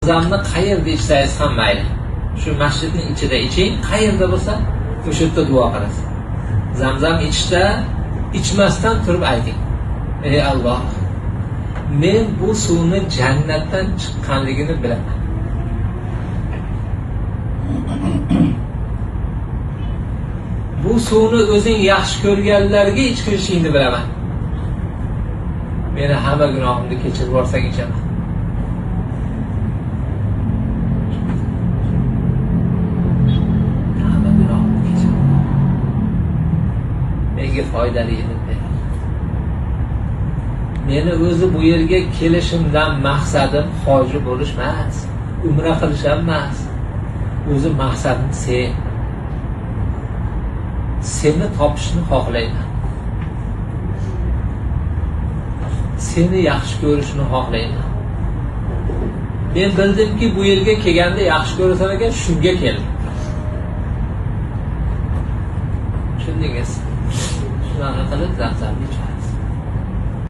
Zamzamni qayerda ichsangiz ham mayli. Shu masjidning ichida iching, qayerda bo'lsa o'sha yerda duo qilasiz. Zamzam ichishda ichmasdan turib ayting. Ey Alloh, men bu suvni jannatdan chiqqanligini bilaman. Bu suvni o'zing yaxshi ko'rganlarga ichkirishingni bilaman. Meni hamma gunohimni kechirib yuborsang ichaman. Hamma gunohimni kechir. Menga foydali ilm ber. Meni o'zi bu yerga kelishimdan maqsadim hoji bo'lish emas, umra qilish ham emas. O'zi maqsadim sen. Seni topishni xohlayman. Seni yaxshi ko'rishni xohlayman. Men bildimki, bu yerga kelganda yaxshi ko'rasan ekan, shunga keldim. Tushundingiz? Shunaqa qilib zamzamni ichadi.